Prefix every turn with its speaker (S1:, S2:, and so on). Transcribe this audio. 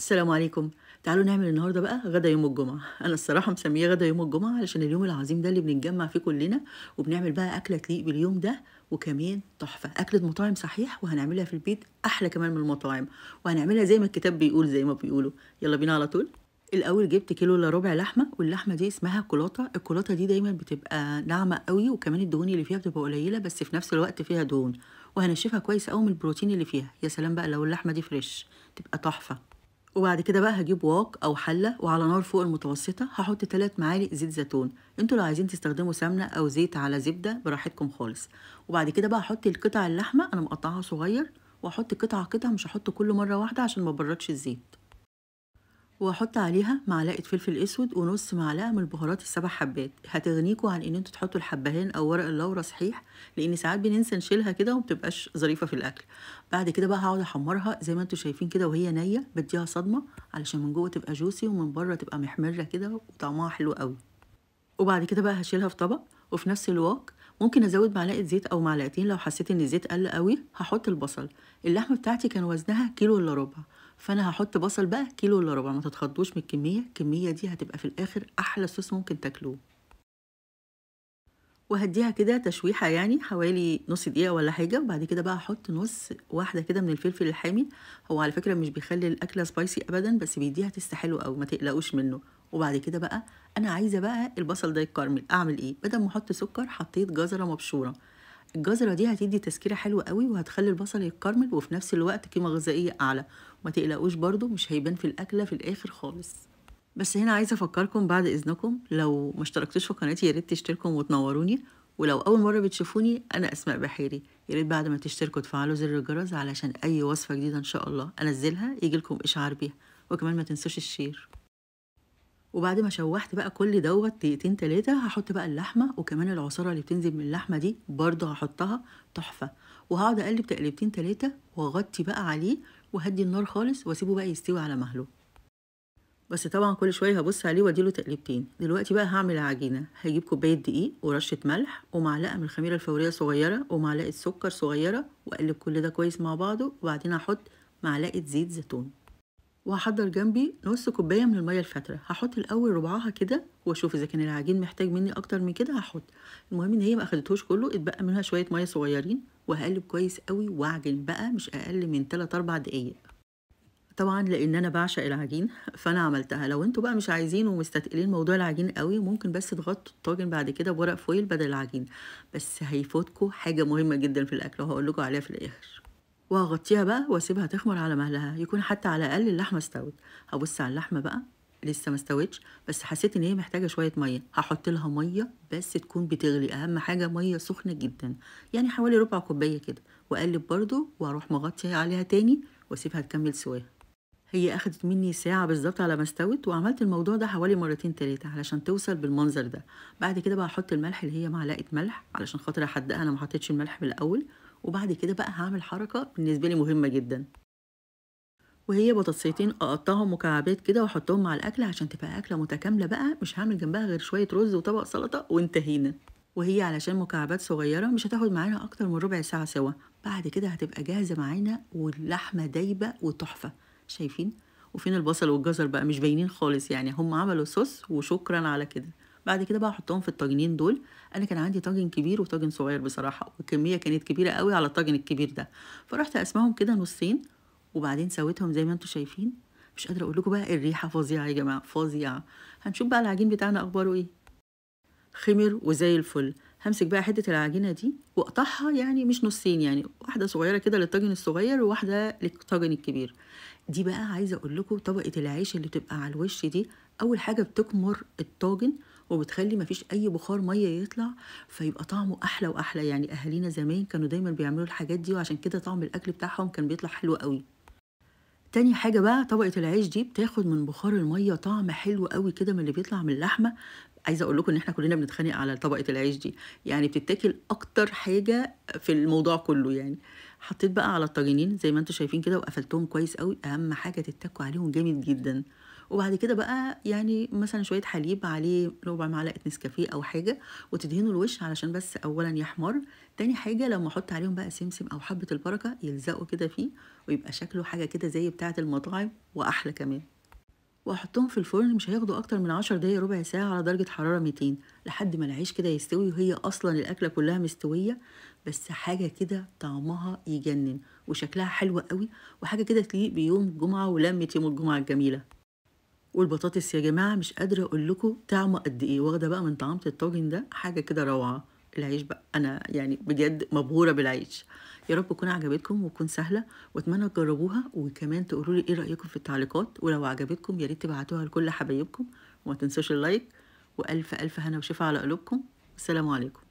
S1: السلام عليكم. تعالوا نعمل النهارده بقى غدا يوم الجمعة. انا الصراحة مسميه غدا يوم الجمعة علشان اليوم العظيم ده اللي بنتجمع فيه كلنا وبنعمل بقى اكله تليق باليوم ده، وكمان تحفة اكله مطاعم صحيح، وهنعملها في البيت احلى كمان من المطاعم، وهنعملها زي ما الكتاب بيقول زي ما بيقولوا. يلا بينا على طول. الاول جبت كيلو الا ربع لحمه، واللحمة دي اسمها كولاطه. الكولاطه دي دايما بتبقى ناعمة قوي، وكمان الدهون اللي فيها بتبقى قليله بس في نفس الوقت فيها دهون، وهنشفها كويس قوي من البروتين اللي فيها. يا سلام بقى لو اللحمة دي fresh تبقى تحفة. وبعد كده بقى هجيب wok او حله، وعلى نار فوق المتوسطة هحط 3 معالق زيت زيتون. انتوا لو عايزين تستخدموا سمنه او زيت على زبدة براحتكم خالص. وبعد كده بقى هحط القطع اللحمة، انا مقطعها صغير، واحط قطعه قطعه، مش هحط كله مرة واحدة عشان ما بردش الزيت. واحط عليها معلقه فلفل اسود ونص معلقه من البهارات ال7 حبات. هتغنيكوا عن ان انتوا تحطوا الحبهان او ورق اللورا صحيح، لان ساعات بننسى نشيلها كده ومبتبقاش ظريفة في الاكل. بعد كده بقى هقعد احمرها زي ما انتوا شايفين كده وهي نيه، بديها صدمة علشان من جوه تبقى جوسي ومن بره تبقى محمرة كده وطعمها حلو قوي. وبعد كده بقى هشيلها في طبق، وفي نفس الوقت ممكن ازود معلقه زيت او معلقتين لو حسيت ان الزيت قل قوي. هحط البصل. اللحمة بتاعتي كان وزنها كيلو الا ربع، فانا هحط بصل بقى كيلو الا ربع. ما تتخضوش من الكمية، الكمية دي هتبقى في الاخر احلى صوص ممكن تاكلوه. وهديها كده تشويحه يعني حوالي نص دقيقة ولا حاجة. وبعد كده بقى هحط نص واحدة كده من الفلفل الحامي. هو على فكرة مش بيخلي الاكلة spicy ابدا، بس بيديها taste حلو قوي، ما تقلقوش منه. وبعد كده بقى انا عايزه بقى البصل ده يتكرمل. اعمل ايه؟ بدل ما احط سكر حطيت جزرة مبشوره. الجزره دي هتدي تسكيره حلوة قوي وهتخلي البصل يتكرمل، وفي نفس الوقت قيمة غذائية اعلى. وما تقلقوش برده مش هيبان في الاكلة في الاخر خالص. بس هنا عايزه افكركم بعد اذنكم، لو ما اشتركتوش في قناتي يا ريت تشتركوا وتنوروني، ولو اول مرة بتشوفوني انا اسماء بحيري، يا ريت بعد ما تشتركوا تفعلوا زر الجرس علشان اي وصفه جديدة ان شاء الله انزلها يجيلكم اشعار بيها، وكمان ما تنسوش ال share. وبعد ما شوحت بقى كل دوت دقيقتين 3 هحط بقى اللحمة، وكمان العصاره اللي بتنزل من اللحمة دي برضه هحطها تحفة. وهقعد اقلب تقلبتين 3 واغطي بقى عليه وهدي النار خالص واسيبه بقى يستوي على مهله. بس طبعا كل شوية هبص عليه واديله تقلبتين. دلوقتي بقى هعمل العجينة. هجيب كوباية دقيق ورشه ملح ومعلقة من الخميره الفورية صغيرة ومعلقة سكر صغيرة، واقلب كل ده كويس مع بعضه. وبعدين هحط معلقه زيت زيتون، وهحضر جنبي نص كوباية من المية الفاتره. هحط الاول ربعها كده واشوف اذا كان العجين محتاج مني اكتر من كده هحط. المهم ان هي ما اخدتهوش كله، اتبقى منها شوية مية صغيرين. وهقلب كويس قوي واعجن بقى مش اقل من 3-4 دقايق. طبعا لان انا بعشق العجين فانا عملتها. لو انتوا بقى مش عايزين ومستثقلين موضوع العجين قوي، ممكن بس تغطوا الطاجن بعد كده بورق فويل بدل العجين، بس هيفوتكم حاجة مهمة جدا في الاكل وهقول لكم عليها في الاخر. وهغطيها بقى واسيبها تخمر على مهلها، يكون حتى على الاقل اللحمة استوت. هبص على اللحمة بقى لسه ما استوتش، بس حسيت ان هي محتاجه شوية مية. هحط لها مية بس تكون بتغلي، اهم حاجة مية سخنة جدا، يعني حوالي ربع كوباية كده. واقلب برده واروح مغطيه عليها تاني واسيبها تكمل سواها. هي اخدت مني ساعة بالظبط على ما استوت، وعملت الموضوع ده حوالي مرتين 3 علشان توصل بالمنظر ده. بعد كده بقى هحط الملح اللي هي معلقه ملح علشان خاطر احدقها، انا ما حطيتش الملح من الاول. وبعد كده بقى هعمل حركة بالنسبة لي مهمة جدا، وهي بطاطسيتين اقطعهم مكعبات كده واحطهم مع الاكل عشان تبقى اكله متكاملة بقى، مش هعمل جنبها غير شوية رز وطبق سلطة وانتهينا. وهي علشان مكعبات صغيرة مش هتاخد معانا اكتر من ربع ساعة سوا. بعد كده هتبقى جاهزة معانا واللحمة دايبه وتحفه. شايفين؟ وفين البصل والجزر بقى؟ مش باينين خالص، يعني هم عملوا صوص وشكرا على كده. بعد كده بقى احطهم في الطاجنين دول. انا كان عندي طاجن كبير وطاجن صغير بصراحة، والكميه كانت كبيرة قوي على الطاجن الكبير ده، فرحت اقسمهم كده نصين وبعدين سويتهم زي ما انتم شايفين. مش قادرة اقول لكم بقى الريحة فظيعة يا جماعة، فظيعة. هنشوف بقى العجين بتاعنا اخباره ايه. خمر وزي الفل. همسك بقى حتة العجينة دي واقطعها، يعني مش نصين، يعني واحدة صغيرة كده للطاجن الصغير وواحدة للطاجن الكبير. دي بقى عايزه اقول لكم طبقه العيش اللي بتبقى على الوش دي اول حاجة بتكمر الطاجن وبتخلي مفيش اي بخار مية يطلع، فيبقى طعمه احلى واحلى. يعني اهالينا زمان كانوا دايما بيعملوا الحاجات دي، وعشان كده طعم الاكل بتاعهم كان بيطلع حلو قوي. تاني حاجة بقى طبقه العيش دي بتاخد من بخار المية طعم حلو قوي كده من اللي بيطلع من اللحمة. عايزه اقول لكم ان احنا كلنا بنتخانق على طبقه العيش دي، يعني بتتاكل اكتر حاجة في الموضوع كله. يعني حطيت بقى على الطاجنين زي ما انتم شايفين كده وقفلتهم كويس قوي، اهم حاجة تتكوا عليهم جامد جدا. وبعد كده بقى يعني مثلا شوية حليب عليه ربع معلقه نسكافيه او حاجة، وتدهنوا الوش علشان بس اولا يحمر، تاني حاجة لما احط عليهم بقى سمسم او حبه البركة يلزقوا كده فيه، ويبقى شكله حاجة كده زي بتاعه المطاعم واحلى كمان. واحطهم في الفرن مش هياخدوا اكتر من 10 دقايق ربع ساعة على درجه حرارة 200 لحد ما العيش كده يستوي، وهي اصلا الاكلة كلها مستوية، بس حاجة كده طعمها يجنن وشكلها حلو قوي، وحاجه كده تليق بيوم الجمعة ولمه يوم الجمعة الجميلة. والبطاطس يا جماعة مش قادرة اقول لكم طعمه قد ايه، واخده بقى من طعامه الطاجن ده حاجة كده روعه. العيش بقى انا يعني بجد مبهوره بالعيش. يا رب تكون عجبتكم وتكون سهلة، واتمنى تجربوها، وكمان تقولوا لي ايه رايكم في التعليقات، ولو عجبتكم يا ريت تبعتوها لكل حبايبكم، وما تنسوش ال like، والف الف هنا وشفا على قلوبكم. والسلام عليكم.